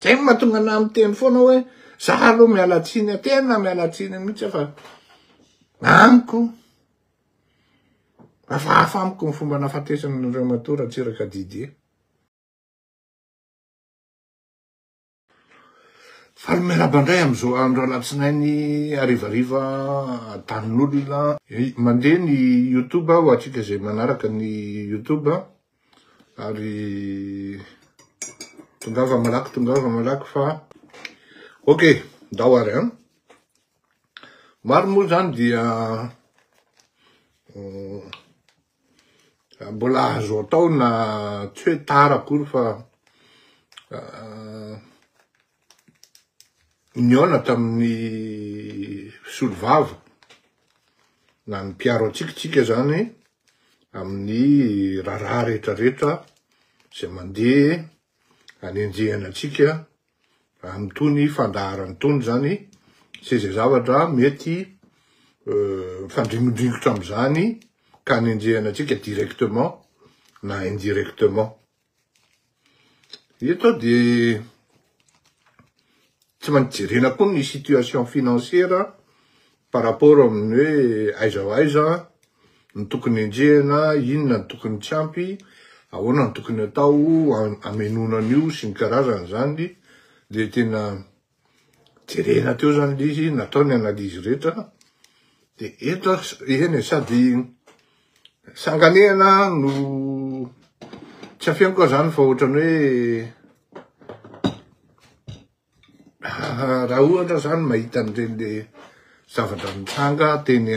Zay no mahatonga anah miteny foana hoe za aloha miala tsiny, tena miala tsiny mihitsy aho fa amiko hafahafa amiko ny fomba nahafatesan'i Ramatoa Ratsiraka Didier. Faly miarahaba indray amin'izao andro alatsinainy harivariva tanin'olona. Mandeha ny youtube ho antsika izay manaraka ny youtube. Ary tongava malaky, tongava malaky fa ok, ndao ary an. Maro moa zany dia mm, mbola azo atao na tsy hoe tara akory fa ah, nihaona tamin'ny mpisolovava na ny mpiaro antsika tsika zany amin'ny raharaha rehetra rehetra izay mandeha anenjehana antsika amin'itony fandaharana itony zany sy izay zavatra mety euh, mifandringondringotra amin'izany ka anenjehana antsika directement na indirectement. Eto aho dia tsy maintsy jerena koa ny situation financière par rapport amin'ny hoe aiza ho aiza ny tokony enjehina, inona ny tokony tsy ampy, ahoana ny tokony atao hamenoana an'io sy ny karazany zany dia tena jerena teo zany le izy, natao ny analyse rehetra de eto eny e, sady sanganehana no tsy afeniko aho zany fa ohatrany hoe raha ohatra zany mahita an'ireny le zavatra nitranga teny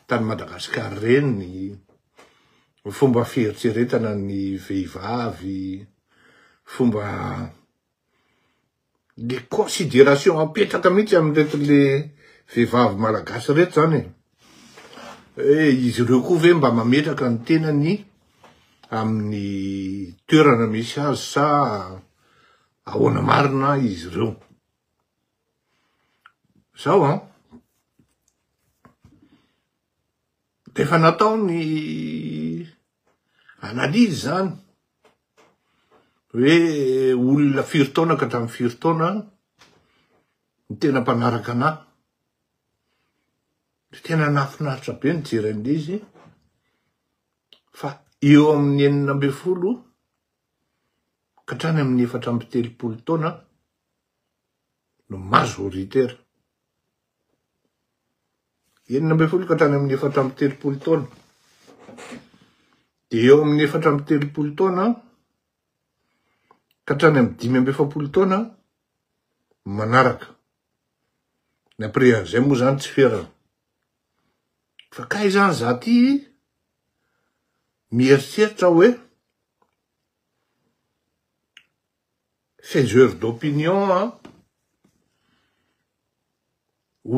tany Madagasikara ireny ny fomba fieritreretana ny vehivavy, fomba Le consideration apetraka mihitsy amin'ireto le vehivavy malagasy ireto zany e. Hoe izy ireo koa ve mba mametraka ny tenany amin'ny toerana misy azy sa ahoana marina izy ireo. Zao an. Efa natao ny analyse zany hoe olona firy taona ka hatramin'ny firy taona ny tena mpanaraka anah. De tena nahafinaritra be nijery an'le izy fa eo amin'ny 16 ka hatrany amin'ny 34 taona no majoritaire. 16 ka hatrany amin'ny 34 taona. Dia eo amin'ny 34 taona ka hatrany amin'ny 45 taona manaraka. Ny après an'izay moa zany tsy ferana. Fa kay zany za ty mieritreritra hoe faiseur d'opinion an,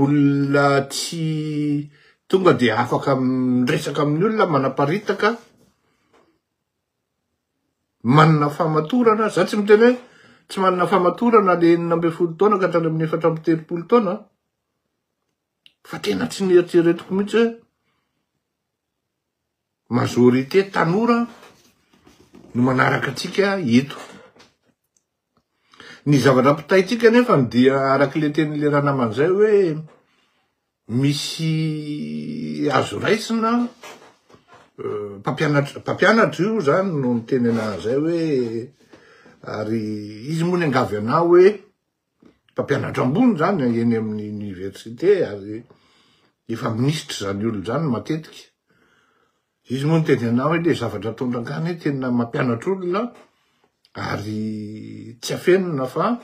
olona tsy tonga dia afaka miresaka amin'ny olona, manaparitaka, manana famatorana, za tsy miteny hoe tsy manana famatorana le 16 taona ka hatrany amin'ny 34 taona, fa tena tsy nieritreretiko mihitsy hoe majorité tanora no manaraka antsika eto. Ny zavatra ampitaintsika anefa dia araka ilay tenin'ilay ranamana izay hoe misy azo raisina euh, mpampianatra mpampianatra io zany no niteny anahy zay hoe ary izy moa niangavy anahy hoe mpampianatra ambony zany eny amin'ny université ary efa minisitra zany olona zany matetika. Izy moa niteny anah hoe le zavatra ataon-drangahy anie tena mampianatra olona ary tsy afenina fa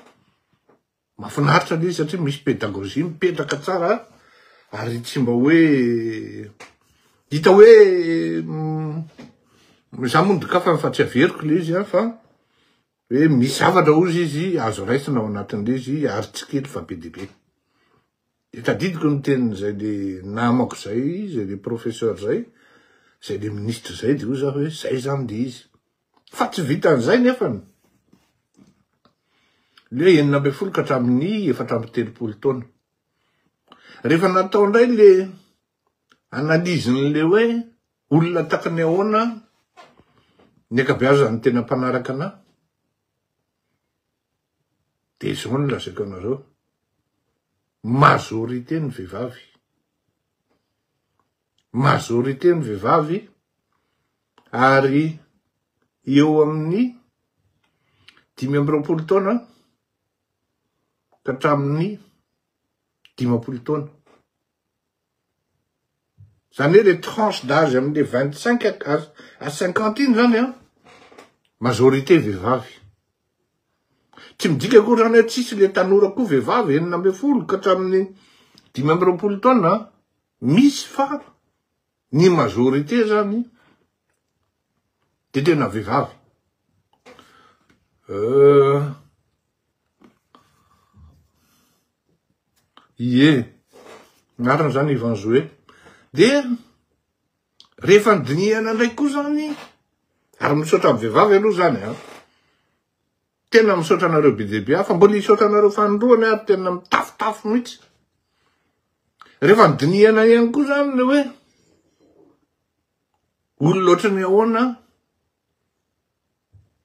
mahafinaritra le izy satria misy pédagogie mipetraka tsara ary tsy mba hoe hita hoe za moa nodokafany fa tsy averiko le izy fa Hoe misy zavatra hozy izy azo raisina ao anatin'ilay izy ary tsy kely fa be dia be. Dia tadidiko ny tenin'izay le namako izay, izay le professeur izay, izay le ministre izay, dia hoy zaho hoe zay zany le izy. Fa tsy vitan'izay nefany. Le hoe 16 ka hatramin'ny 34 taona. Rehefa natao indray le analyse-n'le hoe Olona tahaka ny ahoana ny ankabeazan'ny tena mpanaraka anah? De zao no lazaiko anareo, majorité ny vehivavy, majorité ny vehivavy ary eo amin'ny 25 taona ka hatramin'ny 50 taona. Zany hoe le tranche d'âge amle 25 à 50 iny zany an, majorité vehivavy. Tsy midika akory zany hoe tsisy le tanora koa vehivavy 16 ka hatramin'ny 25 taona, misy fa ny majorité zany de tena vehivavy. Ie, marina zany Yvan Zoé. Dia rehefa nodinihana indray koa zany, ary misaotra amin'ny vehivavy aloha zany an, tena misaotra anareo be dia be aho, fa mbola hisaotra anareo fanindroany ary tena mitafotafo mihitsy. Rehefa nodinihana ihany koa zany le hoe olona ohatry ny ahoana,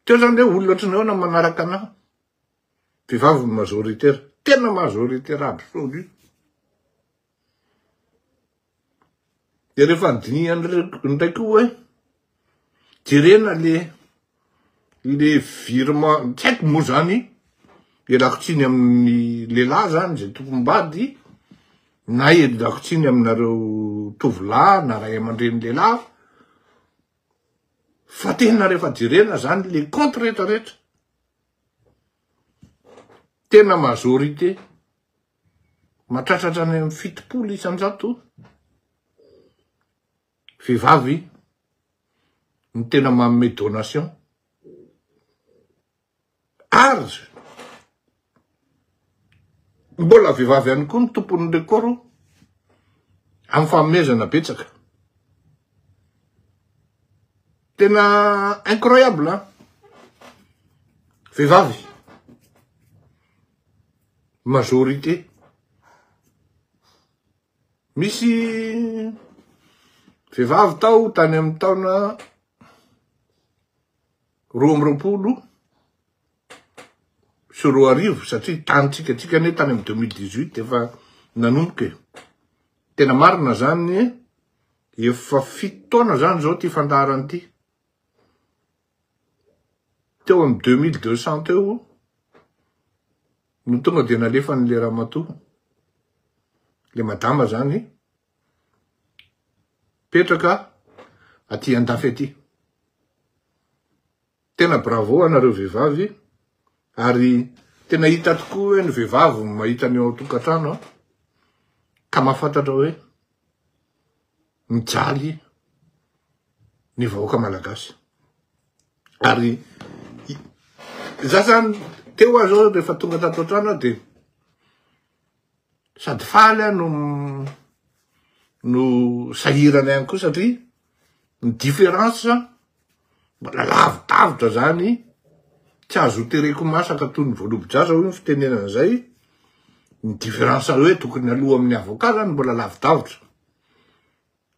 teo zany hoe olona ohatry ny ahoana manaraka anah. Vehivavy no majoritaire, tena majoritaire absolu. Dia rehefa nodinihana indray koa hoe jerena le le virement, tsy haiko moa zany, ialako tsiny amin'ny lehilahy zany zay tompom-bady na ialako tsiny aminareo tovolahy na ray aman-dreny lehilahy, fa tena rehefa jerena zany le compte rehetrarehetra, Tena majorité, mahatratra hatrany amin'ny 70% vehivavy no tena manome donation. Ary mbola vehivavy ihany koa ny tompon'ny record amin'ny fanomezana betsaka. Tena incroyable an! Vehivavy, majorité. Misy vehivavy tao tany amin'ny taona 2022 satria tany-tsika, tsika anie tany amin'ny 2018 efa nanomboka e. Tena marina zany Efa fito taona zany zao ty fandaharana ity. Teo amin'ny 2200 teo no tonga dia nalefan'le ramatoa, le madama zany, petraka aty andafy aty. Tena bravo anareo vehivavy ary tena hita tokoa hoe ny vehivavy no mahita ny ao an-tokantrano ka mahafantatra hoe mijaly ny vahoaka malagasy. Ary za zany teo aho zao rehefa tonga tato an-trano aho dia sady faly aho no no sahirana ihany koa satria ny différence mbola lavidavitra zany, tsy azo tereko masaka toy ny voalobo-jaza hoy ny fitenenana zay, ny différence hoe tokony aloha amin'ny avocat zany mbola lavidavitra,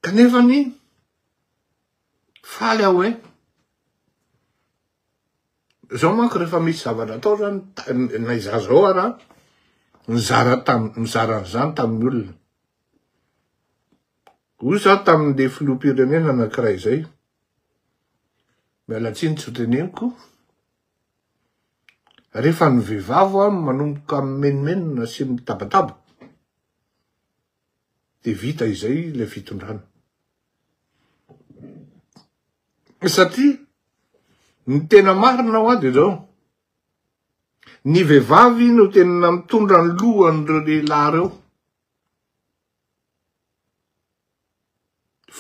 kanefa ny faly aho hoe zao manko rehefa misy zavatra atao zany na izaho zao ara nizara tam nizara an'izany tamin'ny olona. Hoy za tamin'le filoham-pirenena anankiray zay, miala tsiny tsy ho teneniko, rehefa ny vehivavy hoa no manomboka mimenomenona sy mitabataba, de vita izay le fitondrana. Satria ny tena marina hoa de zao, ny vehivavy no tena mitondra ny lohan'ireo lehilahy reo.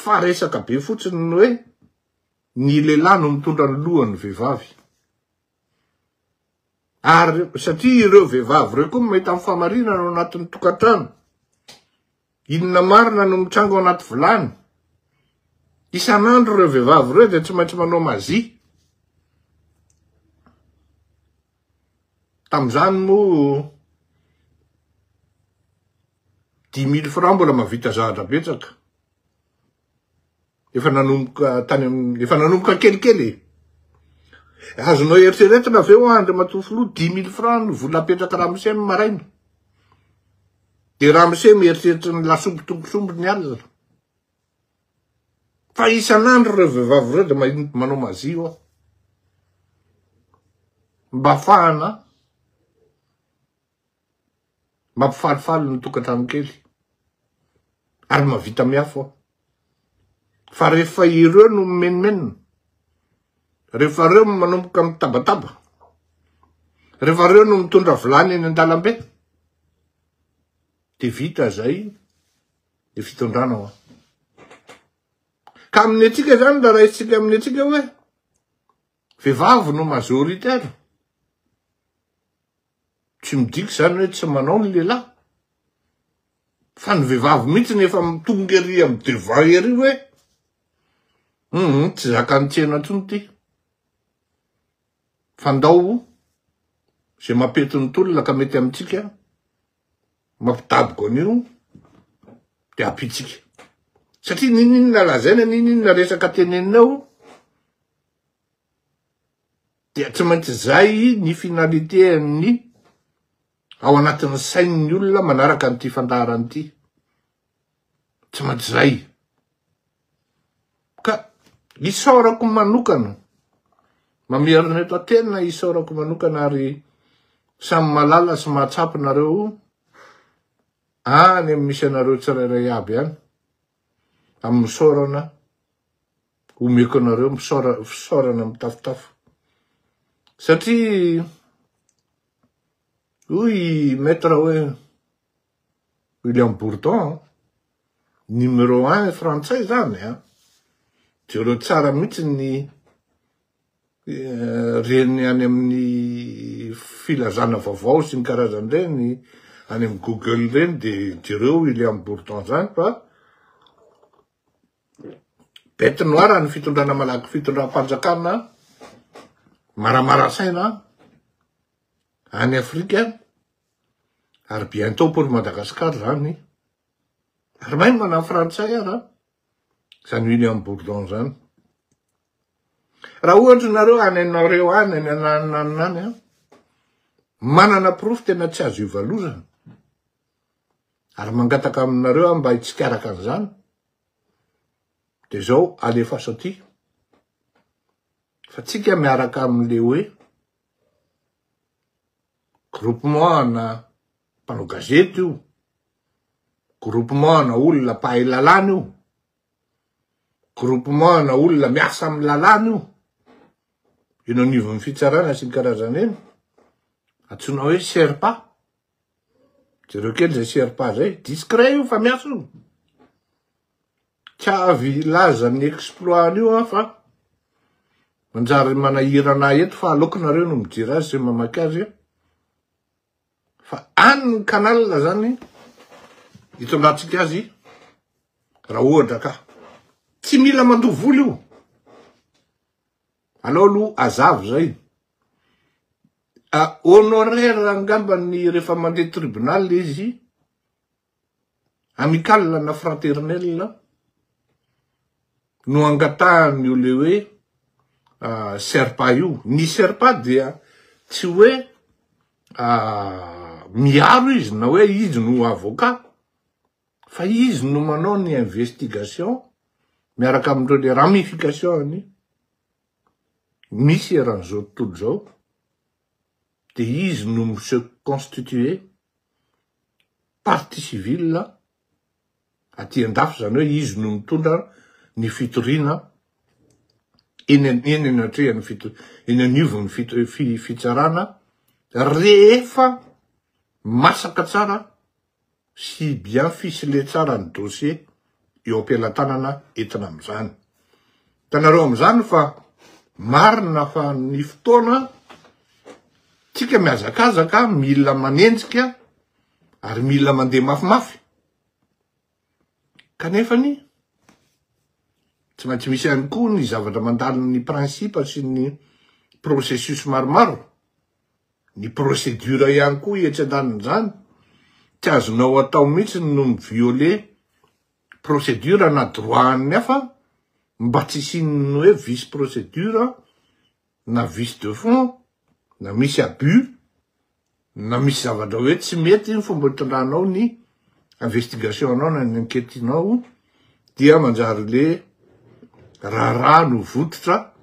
Fa resaka be fotsiny ny hoe ny lehilahy no mitondra ny lohan'ny vehivavy. Ary satria ireo vehivavy ireo koa mahita ny fahamarinana ao anatin'ny tokantrano. Inona marina no mitranga ao anaty vilany? Isan'andro ireo vehivavy ireo dia tsy maintsy manao mazia. Tamin'izany moa 10 000 francs mbola mahavita zavatra betsaka. Efa nanomboka tany amin'ny, efa nanomboka kelikely e. Azonao eritreretina ve hoa Andriamatoa Filoha, 10 000 francs no vola apetraka ramose ny maraina. De ramose mieritreritra ny lasopy tongosomby ny alina. Fa isan'andro ireo vehivavy ireo de manao mazia hoa. Mba afahana Mampifalifaly ny tokantrano kely ary mahavita miafo aho. Fa rehefa ireo no mimenomenona, rehefa ireo no manomboka mitabataba, rehefa ireo no mitondra vilany eny an-dalambe, de vita zay ny fitondrana hoa. Ka amin'ny antsika zany, raha raisintsika amin'ny antsika hoe vehivavy no majoritaire, Tsy midika izany hoe tsy manao ny lehilahy, fa ny vehivavy mihitsy no efa mitonga ery amin'ny devant ery hoe hum tsy zakan'ny tsena intsony ity, fa ndao izay mampety ny tolona ka mety amintsika mampidaboka an'io dia ampitsika. Satria n'inon'inona lazaina, n'inon'inona resaka tenenina eo, dia tsy maintsy zay ny finalité an'ny ao anatin'ny sain'ny olona manaraka an'ity fandaharana ity. Tsy maintsy zay. Ka isaorako manokana, mamerina eto tena isaorako manokana ary samy malala sy mahatsapa nareo any amin'ny misy anareo tsirairay aby any amin'ny misaorana omeko anareo misaora fisaorana mitafotafo satria hoy maître hoe William Bourdon numéro un frantsay zany a jereo tsara mihitsy ny eh, reny any amin'ny filazana vaovao sy ny karazany reny any amin'ny Google reny de jereo William Bourdon zany fa Bête noire ny fitondrana malaky fitondram-panjakana maramara saina any Afrika ary bientôt pour Madagascar zany ary même na frantsay ara zany William Bourdon zany raha ohatra nareo any anareo any any anananana any a manana porofo tena tsy azo ivalozana ary mangataka aminareo aho mba hitsikaraka an'izany de zao alefaso aty fa tsika miaraka amle hoe groupement na mpanao gazety io groupement na olona mpahay lalàna io groupement na olona miasa amin'ny lalàna io eno anivon'ny fitsarana sy ny karazany eny antsoina hoe serpa Jereo kely zay serpa zay, discret io fa miasa io. Tsy avy hilaza ny exploit an'io aho fa manjary manahirana ahy eto fa aleoko nareo no mijery azy sy mamaky azy fa any ny canal zany hitondrantsika azy raha ohatra ka tsy mila mandoa vola io. Alao aloha azava zay. Honoraire angamba ny rehefa mandeha tribunal izy, amical na fraternel no angatahany io le hoe serpa io. Ny serpa dia tsy hoe miaro izy na hoe izy no avocat fa izy no manao ny investigation miaraka amin'ireo le ramification-ny misy eran'izao tontolo izao de izy no mi-se constituer partie civile aty andafy, zany hoe izy no mitondra ny fitoriana eny eny anatrehan'ny fito-, eny anivon'ny fito-, fitsarana rehefa masaka tsara sy bien ficelé tsara ny dossier eo am-pelatanana entina amin'izany. Hitanareo amin'izany fa marina fa ny fotoana tsika mihazakazaka mila manenjika ary mila mandeha mafimafy kanefany tsy maintsy misy ihany koa ny zavatra mandalo ny principe sy ny processus maromaro Ny procédure ihany koa etsy andanin'izany, tsy azonao atao mihitsy no mi-violer procédure na droit an'ny hafa mba tsy hisian'ny hoe vice procédure. na vice de fond na misy abus na misy zavatra hoe tsy mety ny fomba itondranao ny investigation anao na ny enquête-nao dia manjary le raharaha no vototra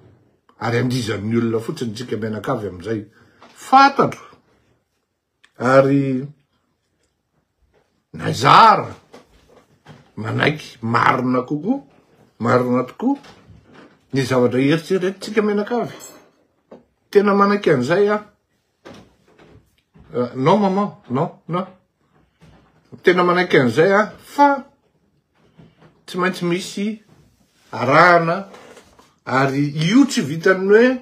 ary andizan'ny olona fotsiny tsika mianakavy amizay. Fantatro ary nazara manaiky marina kokoa, marina tokoa ny zavatra eritreretintsika mianakavy. Tena manaiky an'izay aho. Non maman, non, non. Tena manaiky an'izay aho fa tsy maintsy misy arahana ary io tsy vitan'ny hoe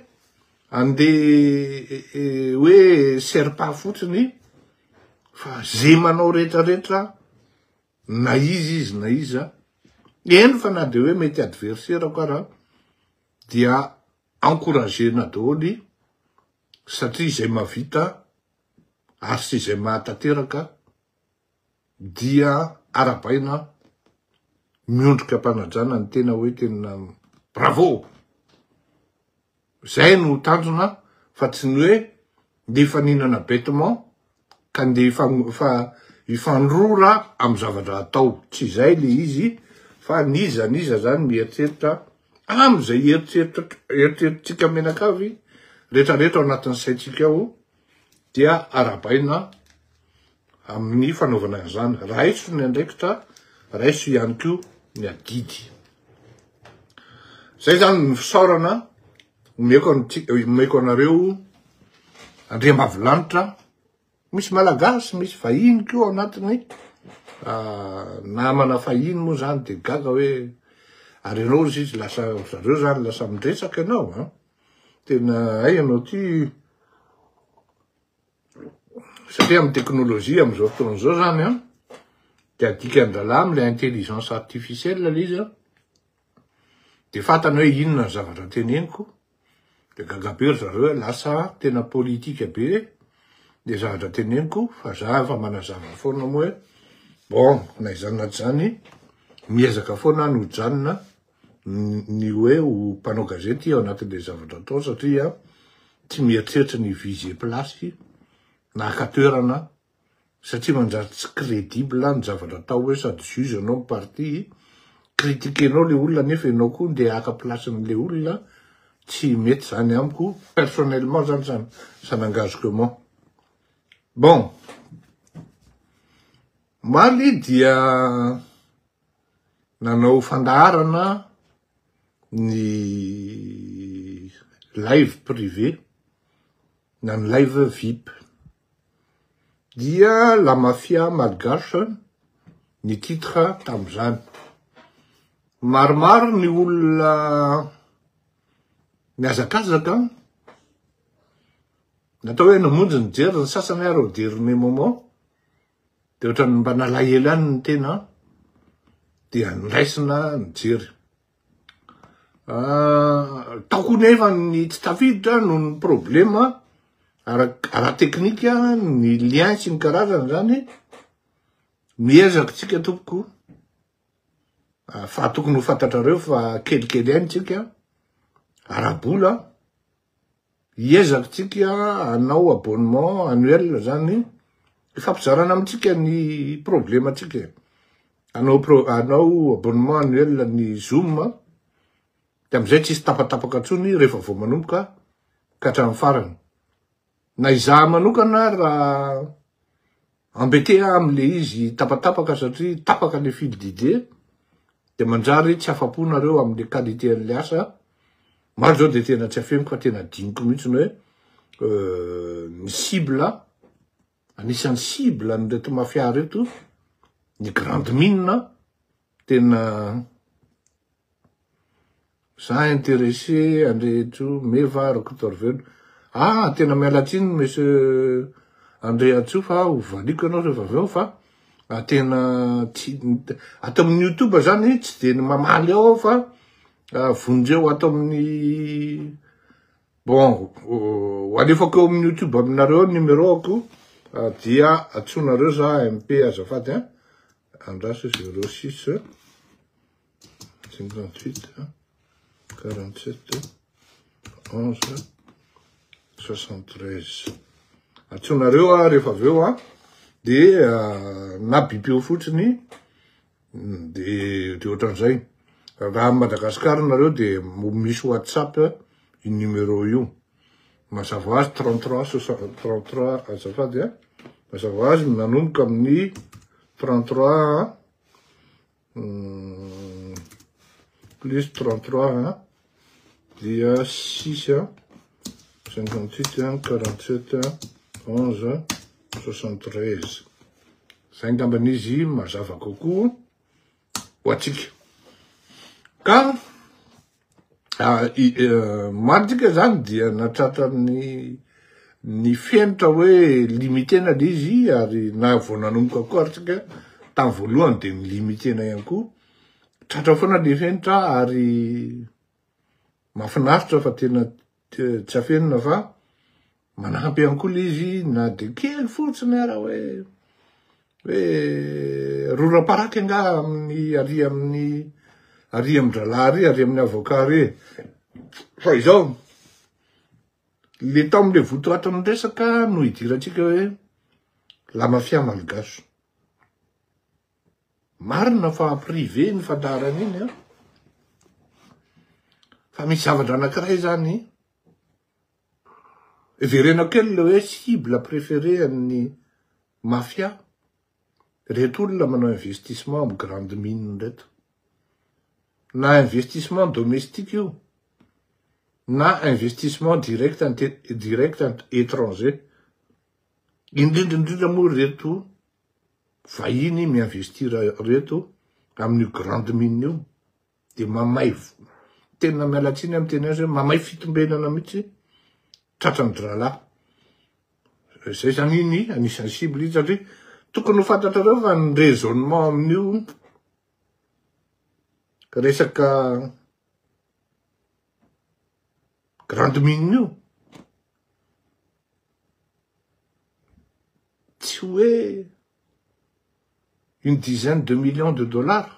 andeha hoe serpa fotsiny fa ze manao retraretra na iza izy na iza, eny fa na de hoe mety adversaire-ko ara dia encourager-na daholo satria izay mahavita ary sy izay mahatanteraka dia arabaina miondrika am-panajana ny tena hoe tena bravo! Zay no tanjona fa tsy ny hoe ndeha hifaninana bêtement ka ndeha hifandrora amy zavatra atao, tsy zay le izy fa n'iza n'iza zany mieritreritra amy zay eritreritra eritreritritsika mianakavy retraretra ao anatin'ny saintsika ao dia arabaina amin'ny fanaovana an'izany. Raiso ny andraikitra, raiso ihany koa ny adidy. Zay zany ny fisaorana omeko omeko anareo andriambavilanitra. Misy malagasy, misy vahiny koa ao anatiny. Ah, namana fahiny moa zany de gaga hoe ary ianao izy izy lasa zareo zany lasa miresaka ianao an. Tena hay ianao ty satria amin'ny teknolojia amin'izao fotoana izao zany an de adikan-drahalahy amin'ilay intelligence artificielle le izy an de fantany hoe inona ny zavatra teneniko de gaga be ry zareo hoe lasa tena politika be le zavatra teneniko fa za efa manazava foana moa hoe bon na izany na tsy izany miezaka foana aho ny hojanona ny hoe ho mpanao gazety ao anatin'le zavatra atao satria tsy mieritreritra ny viser place na haka toerana satria manjary tsy credible ny zavatra atao hoe sady juge ianao ny parti critiquenao le olona nefa ianao koa ndeha haka place-n'le olona, tsy mety zany amiko personnellement zany ça ça n'engage que moi. Bon, omaly dia nanao fandaharana ny live privé na ny live vip dia la mafia malgache ny titre tamin'izany. Maromaro ny olona nihazakazaka, natao hoe namonjy nijery ny sasany ary au dernier moment de ohatran'ny mba nalahelo ihany ny tena dia niraisina nijery. Ah, tao koa nefa ny tsy tafiditra noho ny problema ara-teknika, ny lien sy ny karazany zany. Miezaka tsika tompoko, ah, fa tokony ho fantatrareo fa kelikely ihany tsika ara-bola. Hiezaka tsika hanao abonnement annuel zany hifampizarana amintsika ny problema tsika e. Hanao pro, hanao abonnement annuel ny zoom de amizay tsisy tapatapaka tsony rehefa vao manomboka ka hatramin'ny farany. Na izaho manokana raha embêté aho amle izy tapatapaka satria tapaka le fil d'idée de manjary tsy afa-po nareo amle qualité an'le asa. Maro zao de tena tsy afeniko fa tena adinoko mihitsy ny hoe ny cible, anisan'ny cible an'ireto mafia reto ny grande mine tena za intéressé andrehetso Meva Rakotoarivelo. Ah tena miala tsiny monsieur Andriantsoa fa ho valiko ianao rehefa avy eo fa tena tsy ato amin'ny youtube zany tsy de ny mamaly ao aho fa vonjeo ato amin'ny bon ho alefako eo amin'ny youtube aminareo ny numéro-ako dia antsoinareo za MP azafady an andraso 06 58 47 11. 73. Antsoinareo aho rehefa avy eo an, de na bipeo fotsiny de de ohatran'izay. Raha any Madagascar nareo de misy WhatsApp io numéro io. Mazava ho azy 33 soixante 33 azafady a. Mazava ho azy nanomboka amin'ny 33 plus 33 a dia 6 a 58 a 47 a 11 73. Zay angambany izy mazava kokoa ho atsika. Ka Marika zany dia natratra ny ny fenitra hoe limitena le izy ary na vao nanomboka koa ary tsika tamy voalohany de ni-limitena ihany koa, tratra foana le fenitra ary mahafinaritra fa tena tsy afenina fa Manampy ihany koa le izy na de kely fotsiny ara hoe hoe rora-paraky angaha amin'ny ary amin'ny ary amin-drahalahy ary ary amin'ny avocat ary e. Fa izao, le tao amle votoatin'ny resaka no idirantsika hoe la mafia malgache. Marina fa privé iny fandaharana iny an, fa misy zavatra anankiray zany Heverena kely le hoe cible préférée an'ny mafia reto olona manao investissement am grande mine reto. Na investissement domestique io na investissement direct direct étranger. Indrindra indrindra moa reto vahiny mi-investir reto amin'io grande mine io. de mamay tena miala tsiny aho miteny azy hoe mamay fitombenana mihitsy tratran-drahalahy. Zay zany iny anisan'ny cible iny satria tokony ho fantatrareo fa ny raisonnement amin'io resaka grande mine io tsy hoe une dizaine de millions de dollars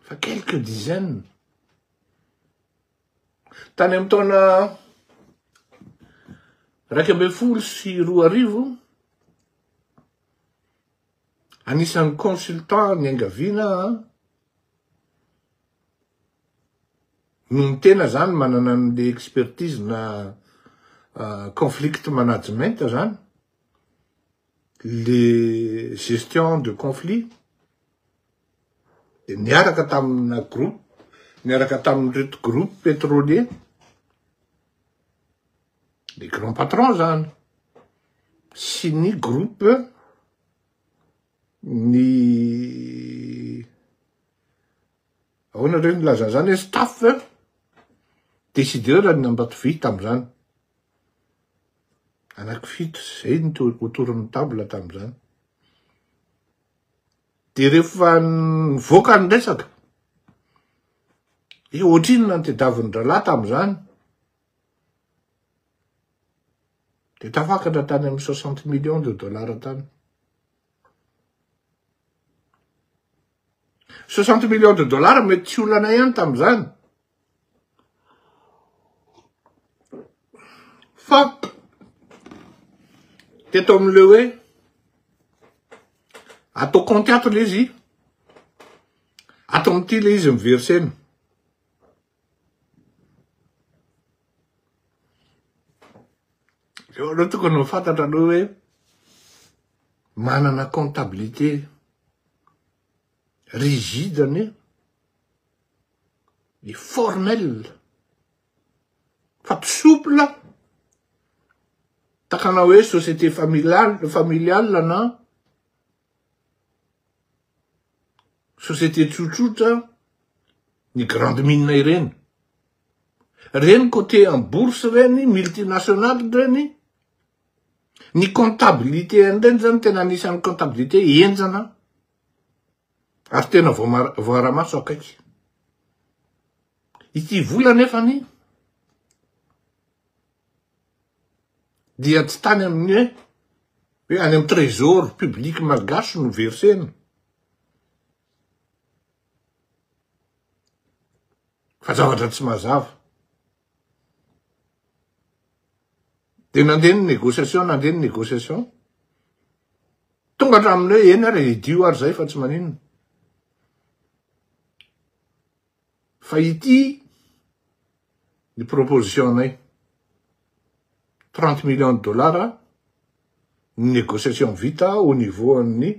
Fa quelques dizaines. Tany amin'ny taona 2011, anisan'ny consultant niangaviana no ny tena zany manana an'le expertise na euh, conflict management zany le gestion de conflit de niaraka tamina groupe niaraka tamin'ireto groupe pétrolier les grands patrons zany sy ny groupe ny ahoana re nilaza zany hoe staff décideur ny Ambatovy tam'izany Anaky fito zay ny autour ny table tamizany. De rehefa nivoaka ny resaka, e ohatrinona ny tedavin-drahalahy tamizany? De tafakatra tany amin'ny soixante millions de dollars tany. Soixante millions de dollars mety tsy olana ihany tamizany. Fa teto amin'le hoe atao compte ato le izy, ato amin'ity le izy miversena. Eo aloha tokony ho fantatra aloha hoe manana comptabilité rigide anie ny formel fa tsy souple takana hoe société familiale familiale na société tsotsotra ny grande mine ireny reny côté en bourse reny multinationale reny ny comptabilité an'ireny zany tena anisan'ny comptabilité henjana Ary tena voara-maso akaiky. Ity vola nefany dia tsy tany amin'ny hoe hoe any amin'ny trésor public malgache no versena. Fa zavatra tsy mazava. De nandeha ny négociation, nandeha ny négociation. Tonga hatramin'ny hoe eny ary idio ary zay fa tsy maninona. Fa ity ny proposition anay. 30 millions de dollars ny négociation vita au niveau an'ny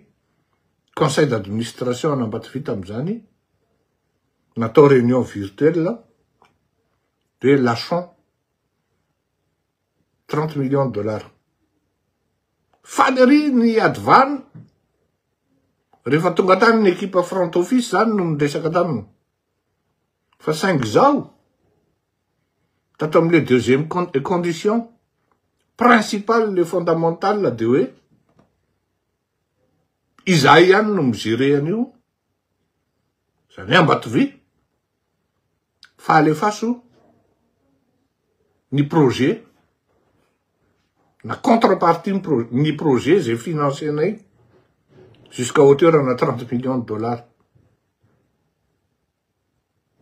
conseil d'administration an'Ambatovy tamin'izany. Natao réunion virtuelle de lâchons 30 millions de dollars. Faly ery ny advany rehefa tonga tany ny ekipa front office zany no niresaka taminy. Fa saingy zao, tato amle deuxième condition principale le fondamentale de hoe izahay ihany no mi-gérer an'io, zany hoe Ambatovy, fa alefaso ny projet na contrepartie ny projet zay financer-nay jusqu'à hauteur na 30 millions de dollars.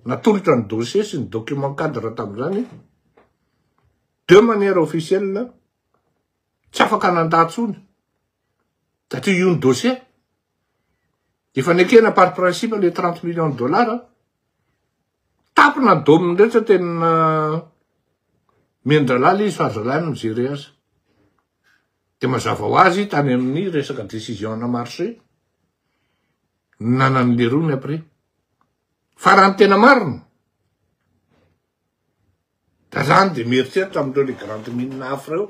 Natolotra ny dossier sy ny document cadre tamin'izany de manière officielle, tsy afaka nandà intsony satria io ny dossier efa nekena par principe le 30 millions de dollars. Tapina dominy rehetra tena miandralala izy fa azalahy no mi-gérer azy. De mazava ho azy tany amin'ny resaka décision na marché nanany le rony après. Fa raha ny tena marina da zany de mieritreritra amindreo le grande mine hafa reo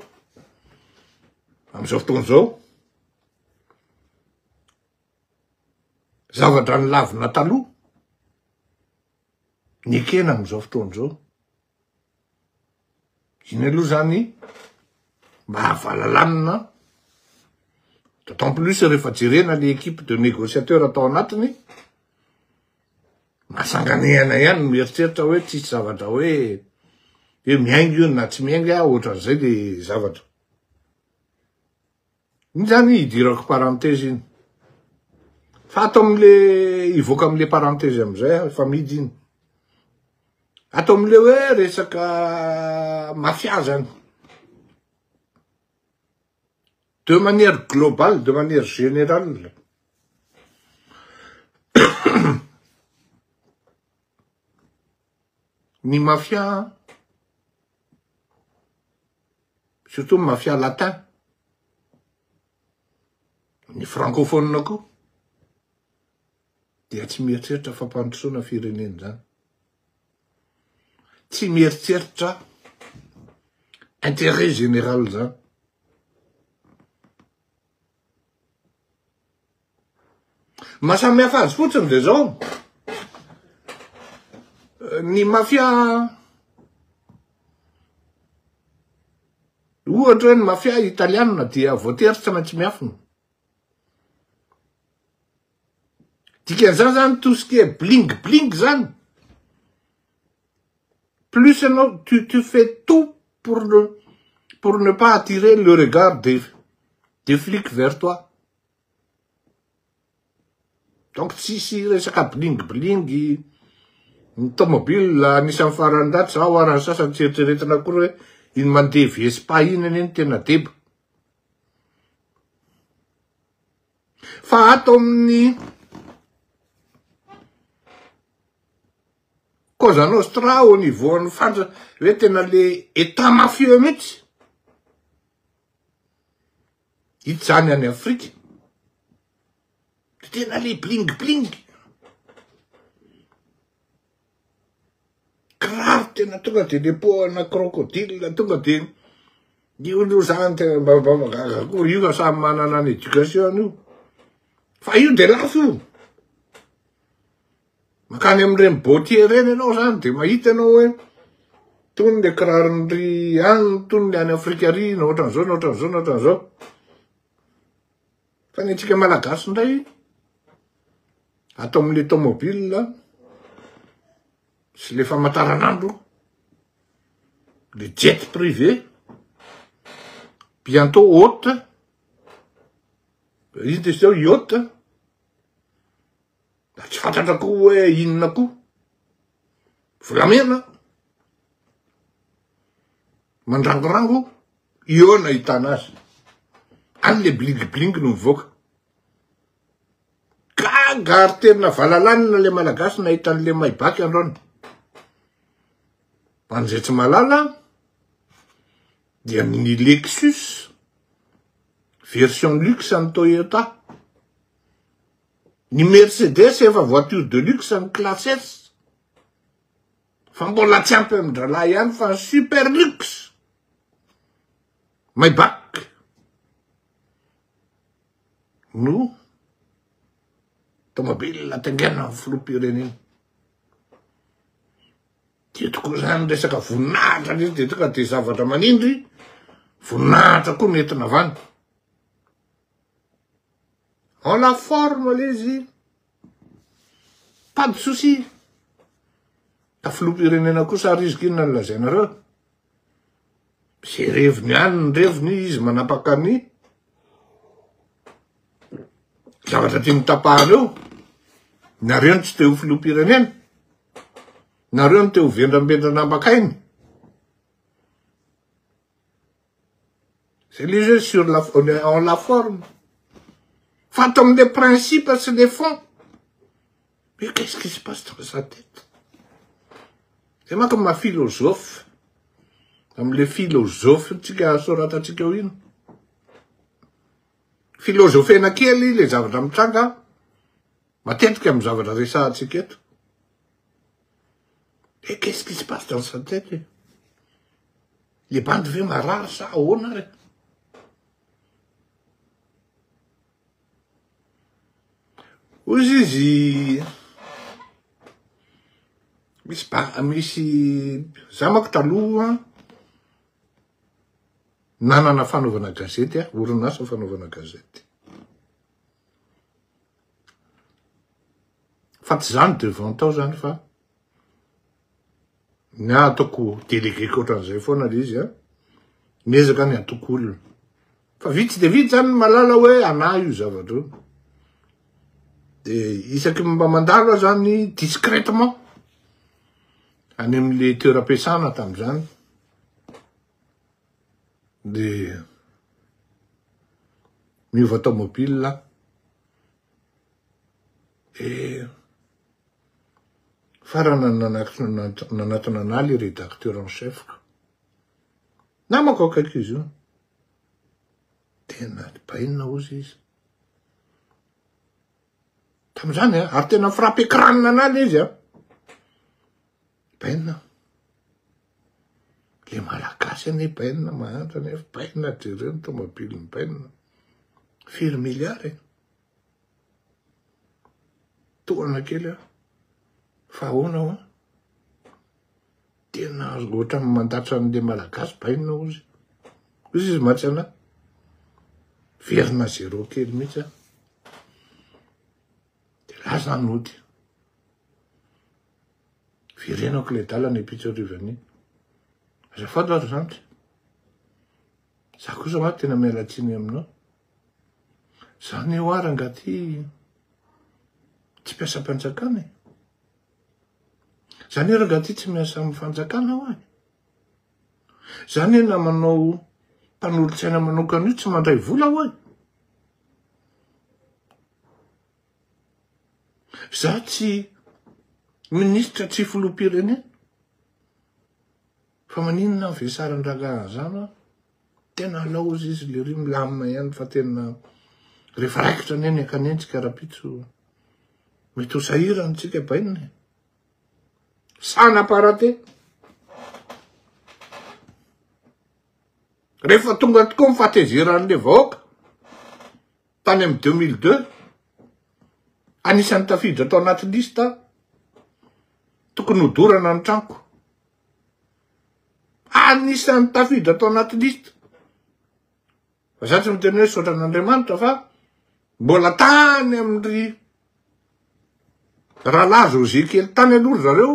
am'izao fotoana zao, zavatra ny lavina taloha nekena am'izao fotoana zao. Iny aloha zany mba havalalanina, d'autant plus rehefa jerena le équipe de négociateur atao anatiny, masanganehana ihany no mieritreritra hoe tsisy zavatra hoe miainga io na tsy miainga, ohatran'izay le zavatra iny zany. Idirako parenthèse iny fa atao amle ivoaka amle parenthèse amizay fa midy iny atao amle hoe resaka mafia zany de manière globale, de manière générale. Ny mafia, surtout mafia latin, ny francophone koa, dia tsy mieritreritra fampandrosoana firenena zany, tsy mieritreritra intérêt général zany. Mahasamihafa azy fotsiny de zao: ny mafia, ohatra hoe ny mafia italiana, dia voatery tsy maintsy miafina. Dikan'izany zany, tout ce qui est bling bling zany, plus ianao tu fais tout pour ne pas attirer le regard des flics vers toi. Donc tsisy resaka bling bling ny tomobile anisan'ny farany ratsy zao ary ny sasany tsy eritreretina akory hoe iny mandeha Vespa iny anie ny tena deba. Fa ato amin'ny Cosa Nostra, au niveau ny fanja hoe tena le état mafieux mihitsy hita zany any Afrika, de tena le bling bling, kiraro tena tonga de le peau-na crocodile, tonga de io aloha zany tena mba gaga koa io, fa samy manana ny éducation io, fa io de lafo io. Makany am'ireny bottier reny ianao zany de mahita ianao hoe tony le kirarony any, tony le any Afrika ary, na ohatran'izao na ohatran'izao na ohatran'izao. Fa ny antsika malagasy indray atao am'le tomobile sy le famantaranandro, le jet privé, bientôt haute izy de zao yacht, da tsy fantatra koa hoe inona koa, volamena mandrangorango. Eo no ahitana azy. Any le bling bling no mivoaka. Gaga ary tena valalanina le Malagasy nahita an'le Maybach androany. An'izay tsy mahalala dia ny Lexus version luxe an'ny Toyota. Ny Mercedes efa voiture de luxe an'ny classe S. Fa mbola tsy ampy amin-drahalahy ihany fa ny super luxe Maybach no tomobile taingenan'ny filoham-pirenena. Dia tokoa zany resaka voninahitra ndry dia tonga dia zavatra manindry voninahitra koa no entina avy any. En la forme le izy, pas de souci. Ka filoham-pirenena kosa ary izy k'inona no lazainareo? Ze reviny any ny reviny izy manapaka ny zavatra tiany tapahana eo. Nareo no tsy te ho filoham-pirenena. Nareo no te ho vendrambendrana ambakainy. Zay le izy hoe sur la, en la forme. Fa ato amle principe sy le fond. Mais qu'est-ce qui se passe dans sa tête? Zay manko maha philosophe. Amle philosophe tsika soratantsika eo iny. Filozofena kely le zavatra mitranga matetika amin'ny zavatra resahantsika eto. Et qu'est-ce qui se passe dans sa tête? Le bandy ve marary sa ahoana ary? Hoy izy misy ba misy za manko taloha nanana fanaovana gazety aho, orinasa fanaovana gazety. Fa tsy za no devant tao zany fa Ny ahy ataoko délégué ohatran'izay foana le izy a. Miezaka ny atoko olona. Fa vitsy de vitsy zany ny malala hoe anah io zavatra io. De isaky ny mba mandalo aho zany discrètement any am'le toeram-piasana tam'zany de miova tomobile de Farany nanatona anah le rédacteur en chef-ko. Namako akaiky izy io. Tena bainina ozy izy. Tamizany a, ary tena frappe crâne anah le izy a. Bainina. Le malagasy anie bainina mahantra nefa bainina jereo ny tomobilin'ny bainina. Firy milliards e. Tohana kely aho. Fa ahoana hoa? Tena ohatran'ny mandatra an'le malagasy bainina ozy. Ozy izy mantsy anah. Verina zéro kely mihitsy aho. De lasa aho nody. Verenako le dalana epitsy harivan'iny. Azafady hoa ry zandry. Za kosa hoa tena miala tsiny aminao. Zany hoa rangah ty tsy mpiasam-panjakana e. Zany hoe rangah ty tsy miasa amin'ny fanjakana hoa e. Zany hoe na manao mpanolotsaina manokana io tsy mandray vola hoa e. Za tsy minisitra tsy filoham-pirenena. Fa maninona ny vesaran-drangah an'izany hoa? Tena alao ozy izy lery milamina ihany fa tena rehefa raikitra anie ny akanentsika rapitso mety ho sahirana tsika bainina e. Sana parate. Rehefa tonga tokoa ny fahatezeran'le vahoaka tany amin'ny 2002 anisan'ny tafiditra tao anaty liste tokony hodorana ny tranoko. Anisan'ny tafiditra tao anaty liste. Fa za tsy miteny hoe saotra an'Andriamanitra fa mbola tany amin-dry rahalahy José kely tany aloha ry zareo.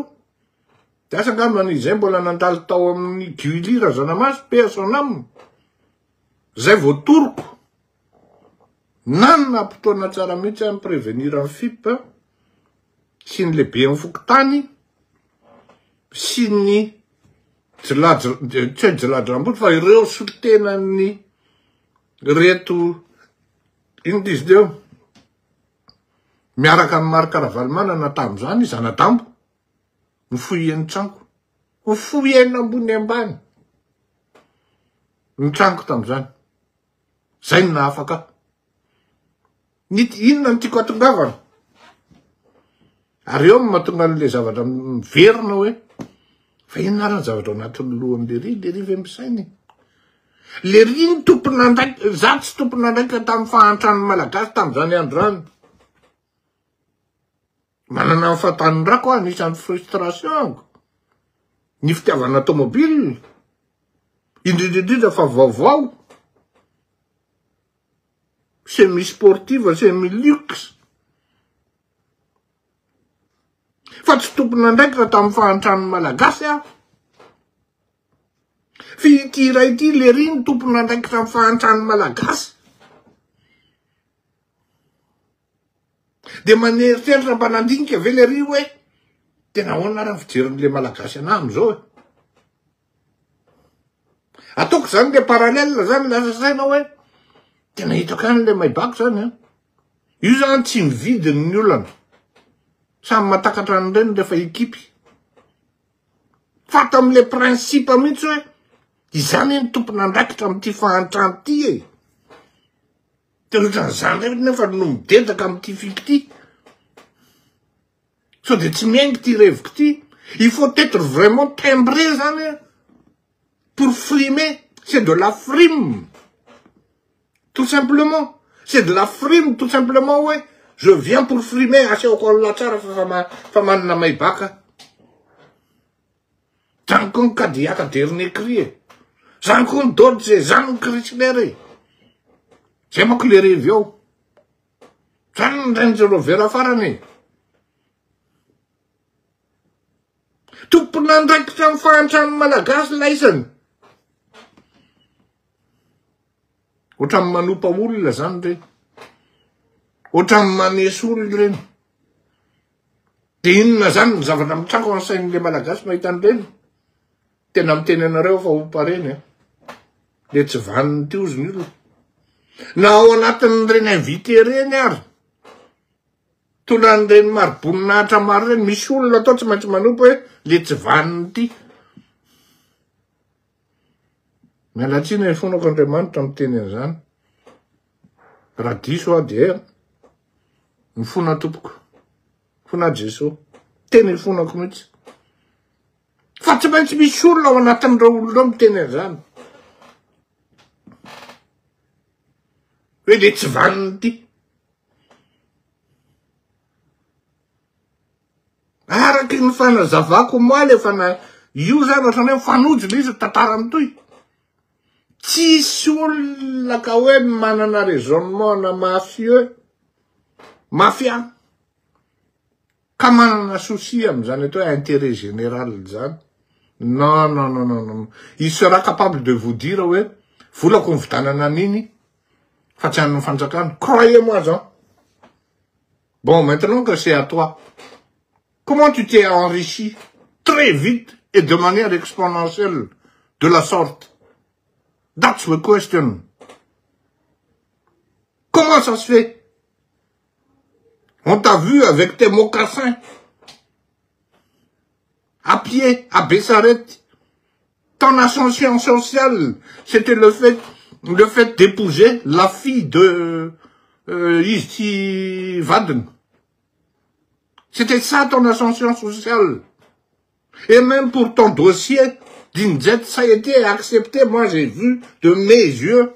De asa angamba ny izay mbola nandalo tao amin'ny Guilly Razanamaso, paix à son âme. Zay vao toroko. Nanana potoana tsara mihitsy aho mi-prévenir ny FIP sy ny lehiben'ny fokontany sy ny. Jilajy, tsy hoe jilajy-ramboto fa ireo solontenan'ny reto, inona izy teo, miaraka amin'i Marc Ravalomanana tamin'izany, zana-dambo, ny tranoko. Ny fohena ambony ambany ny tranoko tamin'izany. Zay no nahafaka ahy. Ny inona no tiako hatongavana? Ary eo no mahatonga an'le zavatra miverina hoe fa inona ary ny zavatra ao anatin'ny lohan'i Lery? Lery ve misaina e? Lery ny tompon'andraikitra, za tsy tompon'andraikitra tamin'ny fahantran'ny Malagasy tamin'izany andro izany. Manana ny fahatanorako aho, anisan'ny frustration-ko ny fitiavana tomobile, indrindra indrindra fa vaovao, semi sportive, semi luxe. Fa tsy tompon'andraikitra tamin'ny fahantran'ny Malagasy aho. Fa ity iray ity lery ny tompon'andraikitra amin'ny fahantran'ny Malagasy. Dia maneritreritra mba nandinika ve lery hoe tena ahoana ary ny fijerin'le Malagasy anah amizao e? Ataoko zany le parallèle zany lasa saina hoe tena hitako ihany le Maybach zany an. Io zany tsy mividy ny olana. Samy matakatra an'ireny rehefa ekipy. Fa tam'le principe mihitsy hoe izany ny tompon'andraikitra amin'ity fahantrana ity e. Tena ohatran'izany indray nefa no midedaka amin'ity fiko ity. Sao dia tsy miainga ity reviko ity. Il faut être vraiment timbré zany pour frimer. C'est de la frime. Tout simplement. C'est de la frime tout simplement hoe je viens pour frimer asehoko an'lah tsara fa fa manana Maybach. Zany koa ny Cadillac dernier cri e. Zany koa ny Dodge e, zany ny Chrysler e. Zay manko le revy ao. Zany ny Range Rover farany e. Tompon'andraikitra amin'ny fahantran'ny Malagasy laisany. Ohatran'ny manopa olona zany ireny. Ohatran'ny maneso olona ireny. De inona zany ny zavatra mitranga ao an-sain'le Malagasy mahita an'ireny? Tena miteny anareo fa ompa reny a. Le tsy vanony ty ozy ny olona. Na ao anatin'ireny invité reny ary, tondran'ireny mari-boninahitra maro ireny, misy olona atao tsy maintsy manompo hoe le tsy vanony ty. Miala tsiny e, fonako Andriamanitra miteny an'izany. Raha diso aho dia mifona tompoko. Mifona Jesoa. Tena ifonako mihitsy. Fa tsy maintsy misy olona ao anatin'ireo olona ireo miteny an'izany. Hoe le tsy vanona ity. Araky ny fanazavako omaly efa na io zany ohatran'ny hoe mifanojo le izy tantara mitohy. Tsisy olona ka hoe manana raisonnement na mafieux, mafia, ka manana souci amin'izany atao hoe intérêt général zany. Non, non, non, non, non. Il sera capable de vous dire hoe volako nividanana an'iny fa tsy an'ny fanjakana. Croyez-moi zan. Bon, maintenant que c'est à toi, comment tu t'es enrichi très vite et de manière exponentielle de la sorte? That's the question. Comment ça se fait? On t'a vu avec tes mocassins, à pied, à Bessarette. Ton ascension sociale, c'était le fait, le fait d'épouser la fille de izy vadiny. C'était ça ton ascension sociale. Et même pour ton dossier d'Injet, ça a été accepté. Moi, j'ai vu de mes yeux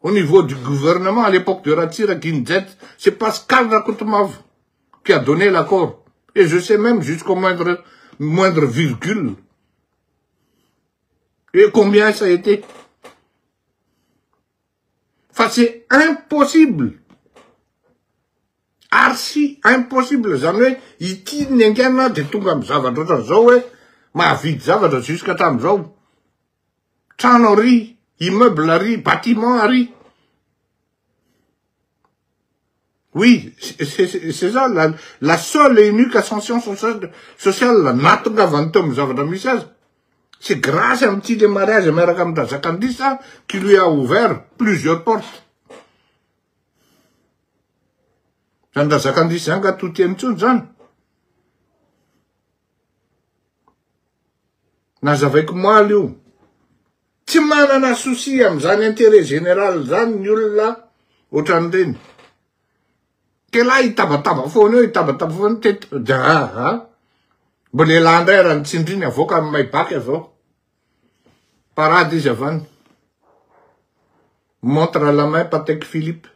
au niveau du gouvernement à l'époque de Ratsiraka Injet, c'est Pascal Rakotomavo qui a donné l'accord. Et je sais même jusqu'au moindre, moindre virgule. Et combien ça a été. Fa c'est impossible. Archi impossible zany hoe ity ny angana de tonga amy zavatra ohatran'izao hoe mahavidy zavatra jusqu'à hatramin'izao. Trano ary, immeuble ary, bâtiment ary. Oui, c'est ça, la seule et unique ascension sociale, sociale nahatongavany teo amy zavatra misy azy. C'est grâce amin'ity le mariage miaraka amin-dRazakandisa qui lui a ouvert plusieurs portes. Zany Razakandisa zany nga to teny intsony zany. Nazavaiko moaly io. Tsy manana souci amin'izany intérêt général zany ny olona ohatran'ireny. Kela hitabataba foana eo, hitabataba foana teto. Aa. Mbo lehilahy indray raha ny tsindriny avoaka amin'ny Maybach avy ao. Parade izy avy any. Montre à la main Patek Philippe.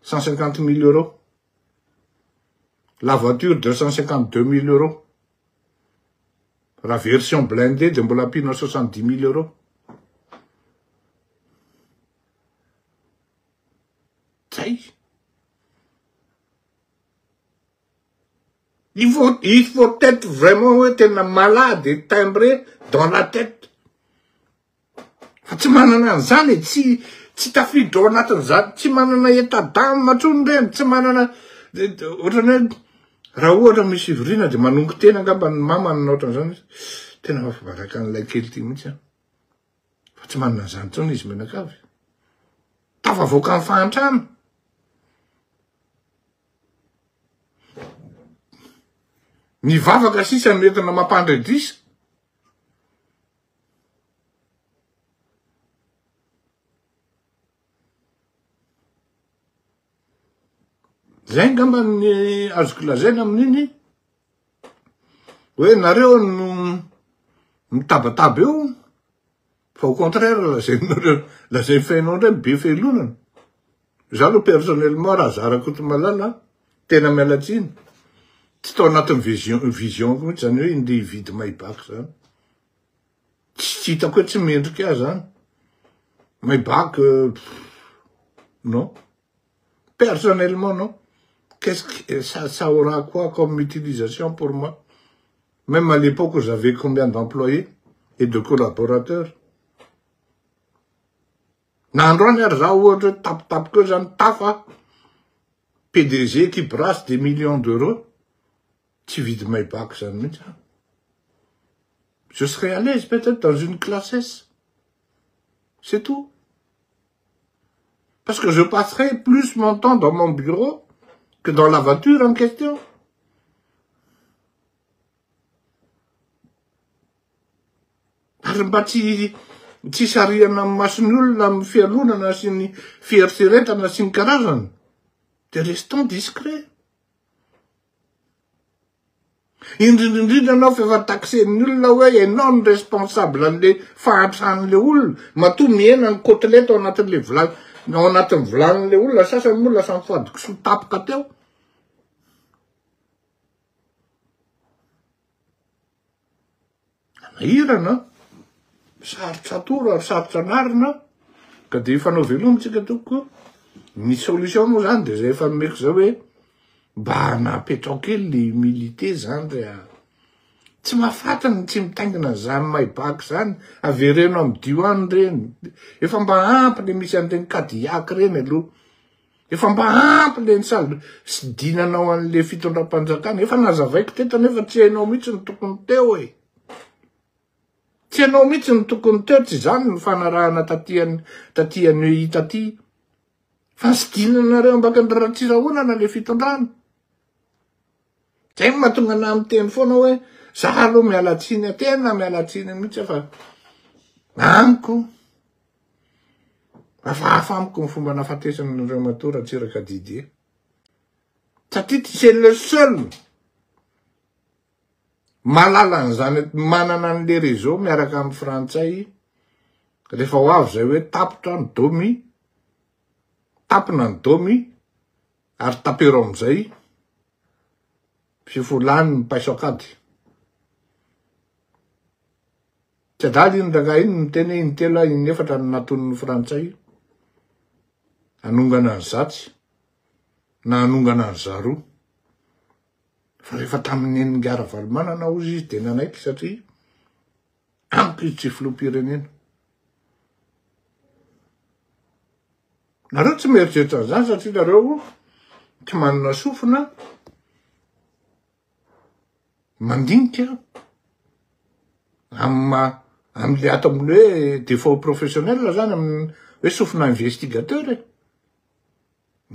150 mille euros. La voiture 252 mille euros. Raha version blindée de mbola ampianao 70 mille euros. Zay. Il faut, il faut être vraiment hoe tena malade et timbré dans la tête. Fa tsy manana an'izany e, tsy tsy tafiditra ao anatin'izany, tsy manana état d'âme intsony ireny, tsy manana ohatran'ny hoe raha ohatra misy fivoriana dia manongo tena angamba ny mamany na ohatran'izany izy, tena mahafabaraka an'ilay kely ity mihitsy aho. Fa tsy manana an'izany intsony izy mianakavy. Tafavoaka amin'ny fahantrana. Ny vavaka sisa no entina mampandry adrisa. Zay angamba ny azoko lazaina amin'iny hoe nareo no mitabataba eo fa au contraire lazainareo lazain'ny fenao indray be felonana. Za aloha personnellement raha za Rakotomalala tena miala tsiny tsy tao anatin'ny vision vision-ko mihitsy zany hoe indeha hividy Maybach zany. Tsy hitako hoe tsy mendrika ahy zany. Maybach, euh, non. Personnellement, non. Qu'est-ce que ça, ça aura quoi comme utilisation pour moi Même à l'époque, j'avais combien d'employés et de collaborateurs Na androany ary za ohatra hoe tapitapika eo zany tafa PDG qui brasse des millions d'euros, tsy hividy Maybach zany mihitsy aho. Je serai à l'aise peut-être dans une classe S. C'est tout. Parce que je passerai plus mon temps dans mon bureau que dans la voiture en question. Ary mba tsy tsy sarihana amin'ny mason'ny olona amin'ny fialonana sy ny fieritreretana sy ny karazany, de restons discrets. Indrindra indrindra anao fa efa taxen'ny olona hoe ianao no responsable an'le fahantran'le olona, matoa mihena ny côtelette ao anatin'le vilany, ao anatin'ny vilanin'le olona, sasany moa lasa mifady kisoa tapoka teo. Manahirana, sarotra atoro ary sarotra anarina, ka dia hifanao veloma tsika tompoko. Ny solution moa zany dia zay efa nomeko zay hoe mba napetrao kely le humilité zany ry a. Tsy mahafaty ny tsy mitaingina an'izany Maybach zany, avereno amin'ny diwan reny. Efa mba ampy le misy an'ireny Cadillac reny aloha. Efa mba ampy le ny sy dinanao an'le fitondram-panjakana. Efa nazavaiko teto nefa tsy hainao mihitsy ny tokony teo e. Tsy hainao mihitsy ny tokony teo, tsy izany ny fanarahana taty an taty an EI taty. Fa sy dinanareo ambaka ny Ratsirahonana le fitondrana. Zay no mahatonga anah miteny foana hoe za aloha miala tsiny, tena miala tsiny mihitsy fa amiko Hafahafa amiko ny fomba nahafatesan'i Andriamatoa Ratsiraka Didier. Satria c'est le seul mahalala an'izany, manana an'le réseau miaraka amin'ny frantsay rehefa ho avy zay hoe tapitra ny domy, tapina ny domy ary tapero amin'izay fifolany ny paiso an-kady. Tsy adala iny rangahy iny miteny hoe intelo aho inefatra no natonin'ny frantsay hanongana an'i zatsy na hanongana an'i zaroa. Fa rehefa tamin'ny nenin'ingahy Ravalomanana hozy izy dia nanaiky satria amiko izy tsy filoham-pirenena. Nareo tsy mieritreritra an'izany satria nareo tsy manana sofina Mandinika aho. Amin'ny maha, amle ato amin'ny hoe défaut professionnel zany amin'ny hoe sofina investigateur e.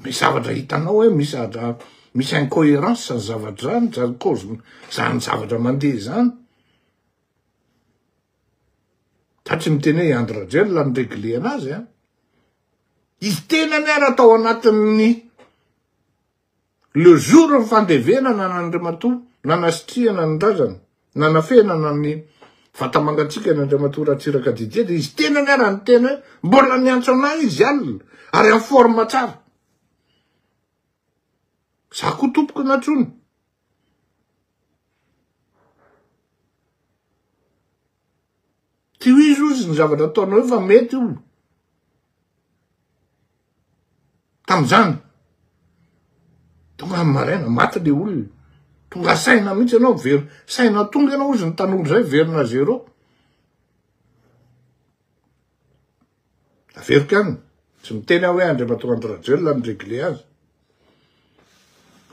Misy zavatra hitanao hoe misy zavatra, misy incoherence zany zavatra zany, zany cause, zany zavatra mandeha zany. Za tsy miteny hoe i Andry Rajoelina no regle anazy an. Izy tenany ara tao anatin'ny le jour ny fandevenana an'Andriamatoa nanasitrihana ny razana, nanafenana ny vata-mangatsiaka ny Andriamatoa Ratsiraka Didier dia izy tenany ara niteny hoe mbola niantso anah izy alina ary en forme tsara. Za koa tompoko natsony. Tohizo ozy ny zavatra ataonao io fa mety io. Tamizany. Tonga amin'ny maraina, maty le olona. Tonga saina mihitsy ianao, very saina tonga ianao ozy ny tanora zay, verina zéro. Averiko ihany, tsy miteny aho hoe Andriamatoa Andry Rajoelina no réglé azy.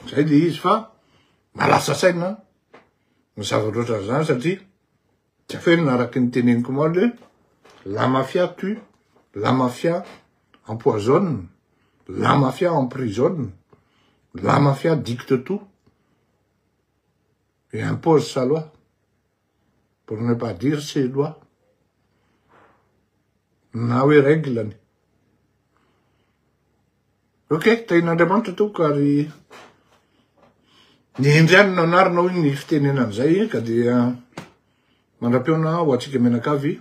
Zay le izy fa mahalasa saina ny zavatra ohatran'izany satria tsy afenina araky ny teneniko omaly hoe la mafia tue, la mafia empoisonne, la mafia emprisonne, la mafia dicte tout et impose sa loi. Pour ne pas dire ses lois. Na hoe règle-ny. Ok, tahin'Andriamanitra tompoko ary ny hendry ihany no anarina hoy ny fitenenana izay ka dia mandra-pihaona ho antsika mianakavy.